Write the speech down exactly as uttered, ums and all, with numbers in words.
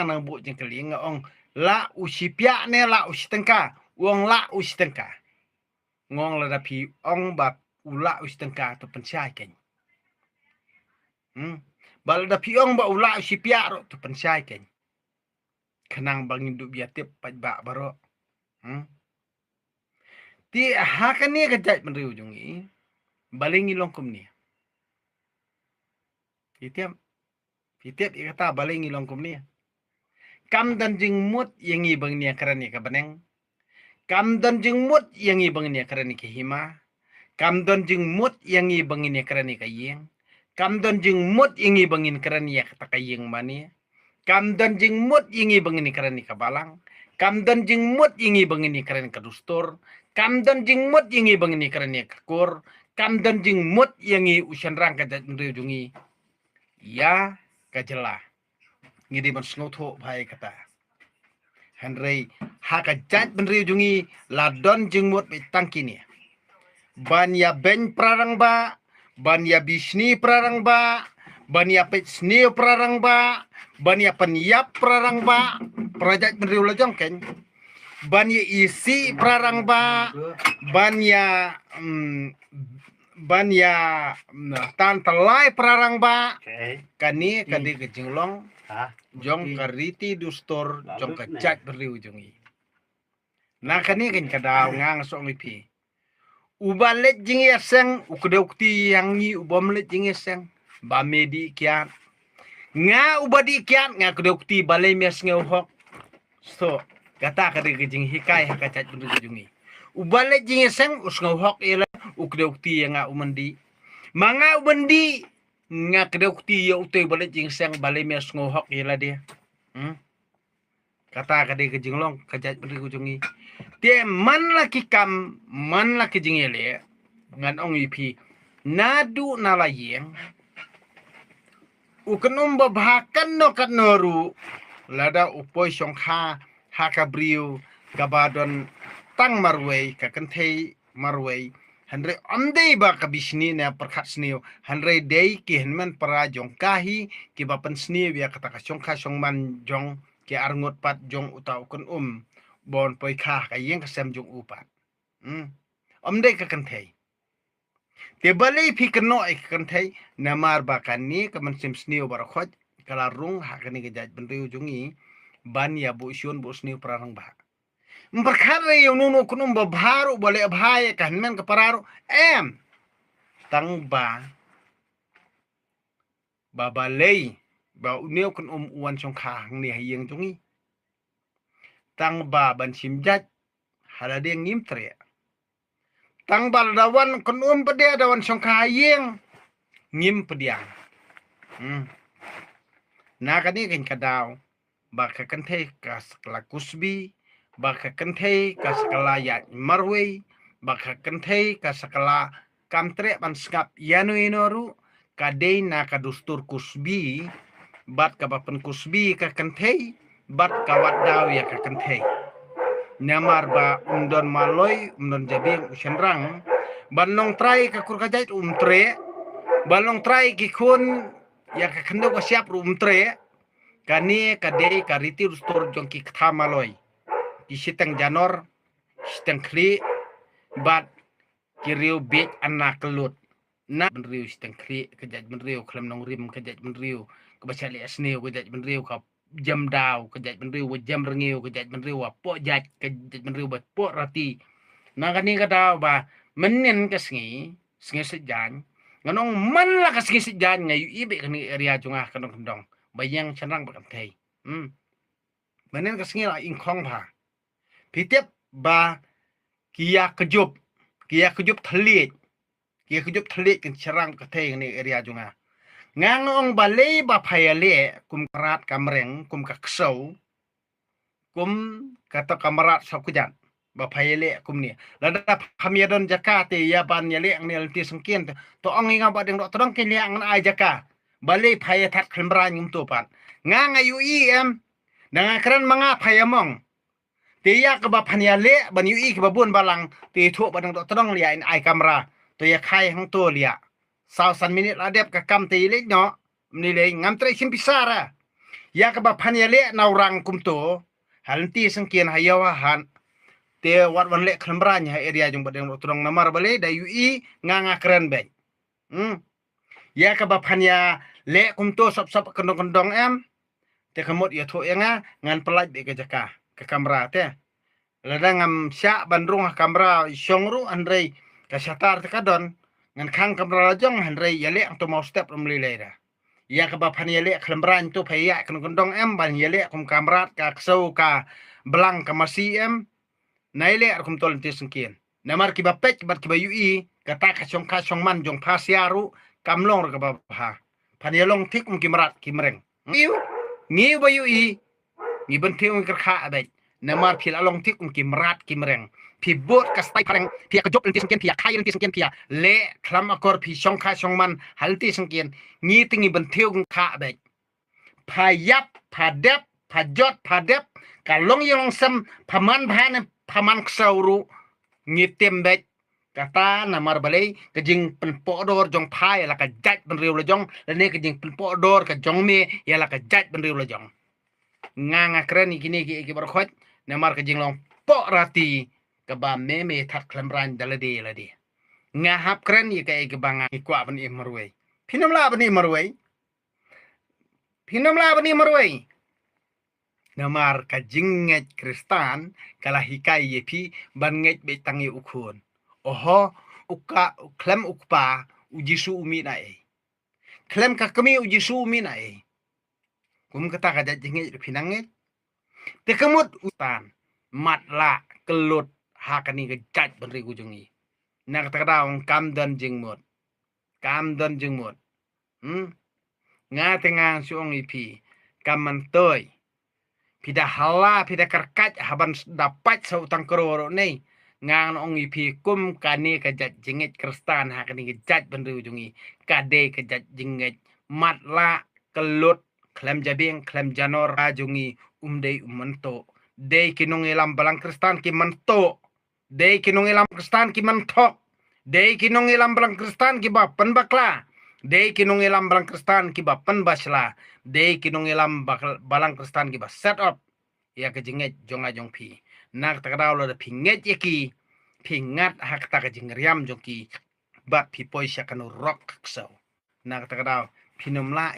nang buh jingkylli nga ong la u shi piak ne la u shi tyngka. U ong la u shi tyngka. Nga ong lada phi ong ba u la u shi tyngka to pynshai kein. Hmm. Ba lada phi ong ba u la u shi piak ruh to pynshai kein. Khnang ba ngin dup ïa tip pat ba baroh. Hmm. Te ha kane ka jaitbynriew jong ngi balei ngi long kumne? Ïa tip. Ïa tip ïa kata balei ngi long kumne. Kam don jingmut ïa ngi ba ngin ïa kren ïa ka bneng. Kam don jingmut ïa ngi ba ngin ïa kren ïa ka hima. Kam don jingmut ïa ngi ba ngin ïa kren ïa ka ïing. Kam don jingmut ïa ngi ba ngin kren ïa kata ka ïing mane. Kam don jingmut ïa ngi ba ngin ïa kren ïa ka balang. Kam don jingmut ïa ngi ba ngin ïa kren ïa ka dustur. Kam don jingmut ïa ngi ba ngin ïa kren ïa ka kur. Kam don jingmut ïa ngi u shynrang ka jaitbynriew jong ngi. Ïa ka jylla. Ngi dei ban sngewthuh bha ïa kata. Hynrei ha ka jaitbynriew jong ngi la don jingmut beit tang kine. Ban ïa beiñ para rangbah, ban ïa bishni para rangbah, ban ïa peit sniew para rangbah, ban ïa pynïap para rangbah, para jaitbynriew la jong kein. Ban ïa isih para rangbah, ban ïa, mm, ban ïa, mm, tan tylli para rangbah. Okay. Kane ka dei ka jinglong jong ka riti dustur jong ka jaitbynriew jong ngi. Na kane kein ka daw nga nga shu ong ïa phi. Uba leit jingïaseng u kdew kti ïa ngi, uba ym leit jingïaseng ba me dih kiad. Nga uba dih kiad nga kdew kti balei me sngewhok. So kata ka dei ka jinghikai ha ka jaitbynriew jong ngi. Uba leit jingïaseng u sngewhok ïa lade, u kdew kti ïa nga u myndih. Ma nga u myndih nga kdew kti ïa utei uba leit jingïaseng balei me sngewhok ïa lade. Hmm. Kata ka dei ka jinglong ka jaitbynriew jong ngi. Te man la ki kam, man la ki jingïaleh, ngan ong ïa phi, naduh na la ïing u kynum babha katno katno ruh, lada u poi shongkha ha ka briew kaba don tang marwei, ka kynthei marwei, hynrei ym dei ba ka bishni ne pyrkhat sniew, hynrei dei ki hynmen para jong ka hi kiba pynsniew ïa kata ka shongkha shongman jong ki arngut pat jong uta u kynum ba un poi kha ha ka ïing ka sem jong u pat. Hmm. Ym dei ka kynthei. Te balei phi kynnoh ïa ka kynthei? Namar ba kane ka mynsiem sniew baroh khoit ka la rung ha kane ka jaitbynriew jong ngi ban ïa buh shun buh sniew para rangbah. Ym pyrkhat re ïa uno uno u kynum babha ruh, ba leh bha ïa ka hynmen ka para ruh. Em. Tang ba, ba balei ba une u kynum u wan shongkha hangne ha ïing jong ngi? Tang ba ban shim jait ha lade ngim treh. Tang ba lada wan kynum pat de da wan shongkha ha ïing ngim pdiang. Hmm. Na kane kein ka daw ba ka kynthei ka sa kylla kusbi, ba ka kynthei ka sa kylla ïaid marwei, ba ka kynthei ka sa kylla kam treh ban sngap ïano ïano ruh, ka dei na ka dustur kusbi bad kaba pynkusbi ka kynthei bad ka wad daw ïa ka kynthei. Namar ba um don maloi, um don jabieng u shynrang ban long trai ka kur ka jait um treh, ban long trai ki khun ïa ka khyndew ka shyiap ruh um treh. Kane ka dei ka riti dustur jong ki kata maloi, ki shiteng janor, shiteng khlieh bad ki riew bieit ana kyllut. Na bynriew shiteng khlieh ka jaitbynriew, khlem nongrim ka jaitbynriew, kaba shah leh sniew ka jaitbynriew, ka jem daw ka jaitbynriew, wa jem rngiew ka jaitbynriew, wa poh jait ka jaitbynriew, ba poh rati. Na kane ka daw ba mynnin ka sngi, sngi Saitjaiñ, ngan ong man la ka sngi Saitjaiñ nga ïohi beit kane area jong nga ka dong ka dong ba ïeng shynrang bad kynthei. Hmm. Mynnin ka sngi la ingkhong bha. Phi tip ba ki ïa kjop, ki ïa kjop thylliej, ki ïa kjop thylliej kin shynrang kynthei kane area jong nga. Nga nga ong balei ba pha ïaleh kum ka rat ka mreng, kum ka ksew, kum kata ka mrad sawkjat, ba pha ïaleh kumne. Lada pham ïa don jaka te ïa ban ïaleh ngne lynti syngkien te, to ong ïa nga ba dang doh tdong kin ïa ngan ai jaka. Balei pha ïa that khlem briew ngam to pat. Nga nga ïohi em. Da nga kren ma nga pha ïa mong. Te ïa kaba phan ïaleh ban ïohi kiba bun balang te ïathuh ba dang doh tdong, ïa in ai kamra. To ïa khai hangto ïa. Saw san minit la dep ka kam te ïa leit noh. Mne lei ngam treh shim pisa ra. Ïa kaba phan ïaleh na u rang kumto ha lynti syngkien ha ïew ha hat, te wat wan leh khlem rang ha area jong Bah Deng Rutdong namar balei da ïohi nga nga kren beit. Hmm. Ïa kaba phan ïaleh kumto sop sop kyndong kyndong em. Te ka mut ïathuh ïa nga ngan pyllait beit ka jaka ka kamra te. Lada ngam shah ban rung ha kamra shong ruh hynrei ka shatar te ka don. Ngan khang kamra la jong hynrei ïaleh hangto maw step rum lei lei da. Ïa kaba phan ïaleh khlem rang to pha ïa kyndong kyndong em ban ïaleh kum kamra ka ksew ka blang ka masi em. Na ïaleh ruh kumto lynti syngkien. Namar kiba peit bad kiba ïohi kata ka shongkha shongman jong pha sia ruh kam long ruh kaba bha. Phan ïalong thik kum ki mrad ki mreng. Ngi u, ngi uba ïohi, ngi bynthiew ngi kyrkha beit. Namar phi la long thik kum ki mrad ki mreng. Phi bud ka stai phareng, phi ïa ka jop lynti syngkien, phi ïa khai lynti syngkien, phi ïa leh khlem akor phi shongkha shongman ha lynti syngkien. Ngi te ngi bynthiew ngi kyrkha beit. Pha ïap, pha dep, pha jot, pha dep, ka long ïa long sem, pha man bha ne pha man ksew ruh, ngi tim beit. Kata namar balei ka jingpynpoh dor jong pha ïa la ka jaitbynriew la jong, lane ka jingpynpoh dor ka jong me ïa la ka jaitbynriew la jong. Nga nga kren ïa kine ki, ki baroh khoit namar ka jinglong poh rati kaba me me thad khlem rang da lade lade. Nga hap kren ïa kaei kaba nga ngi kwah ban im marwei. Phin ym lah ban im marwei. Phin ym lah ban im marwei. Namar ka jingngeit Khristan ka la hikai ïa phi ban ngeit beit tang ïa u Khun. Oho, u ka, khlem u Kpa, u Jisu u mih na ei. Khlem ka Kmie u Jisu u mih na ei. Kum kata ka jait jingngeit ruh phi nang ngeit. Te ka mut u tan, matlah, kyllut ha kane ka jaitbynriew ka jong ngi. Na kata ka daw kam don jingmut. Kam don jingmut. Hmm? Nga te nga shu ong ïa phi, kam myntoi. Phi da hala, phi da kyrkhat ha ban da pait sa u tang kro ruh ne. Nga ngan ong ïa phi kum kane ka jait jingngeit Khristan ha kane ka jaitbynriew jong ngi, ka dei ka jait jingngeit matlah, kyllut, khlem jabieng, khlem janor ha jong ngi, um dei um myntoi. Dei ki nongïalam balang Khristan ki myntoi. Dei ki nongïalam Khristan ki mynthok. Dei ki nongïalam balang Khristan kiba pynbakla. Dei ki nongïalam balang Khristan kiba pynbasla. Dei ki nongïalam bak-, balang Khristan kiba set up ïa ka jingngeit jong nga jong phi. Na kata ka daw lada phi ngeit ïa ki, phi ngat ha kata ka jingriam jong ki, bad phi poi sha kano rok ka ksew. Na kata ka daw phin ym lah